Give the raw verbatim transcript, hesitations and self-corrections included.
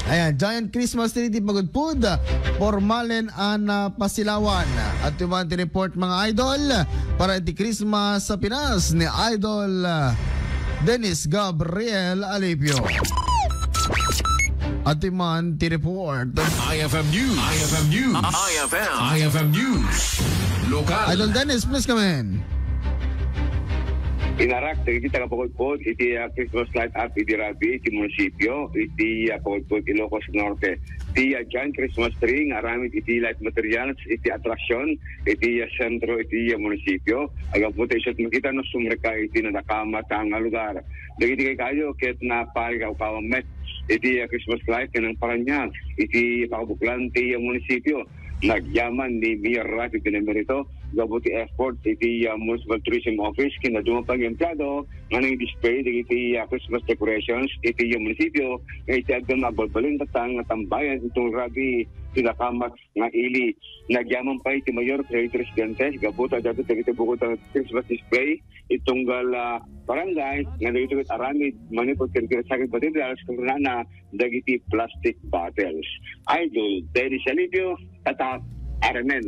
Ayan, giant Christmas tree ti pagudpod, pormalen a napasilawan. Adtoy man ti report, mga idol, para iti Christmas sa Pinas ni Idol, ah, Dennis Gabriel Alipio. Adtoy man ti report. I F M News. I F M News. I F M. I F M News. Lokal. Idol Dennis, please come in. Inarak dagiti tagapagudpod iti, ah, Christmas light up idi rabii iti munisipio iti, ah, pagudpod Ilocos Norte. Ti, ah, giant Christmas tree nga aramid iti light materials iti attraction iti, ah, sentro iti, ah, munisipio. Aggapu ta isu ti makita no sumrekka iti nadakamat nga lugar. Dagiti kaykayo ket napaikawkawan met iti, ah, Christmas light ken nangparaniag iti pakabuklan ti, ah, munisipio. Nagyaman ni Mayor Rafi Benemerito gapu ti effort iti, ah, Municipal Tourism Office ken dadduma pay nga empleyado nga nang-display dagiti, ah, Christmas decorations iti, ah, munisipio nga iti agdama agbalbaliw tatta nga tambayan iti rabii ti nakamat nga ili. Nagyaman pay ti mayor ken residente gapu ta adda dagiti bukod a Christmas display iti tunggal, ah, barangay nga dagitoy ket aramid manipud ken kinasakit materials ken kunana dagiti plastic bottles. Idol Dennis Alipio, Tatak, R M N.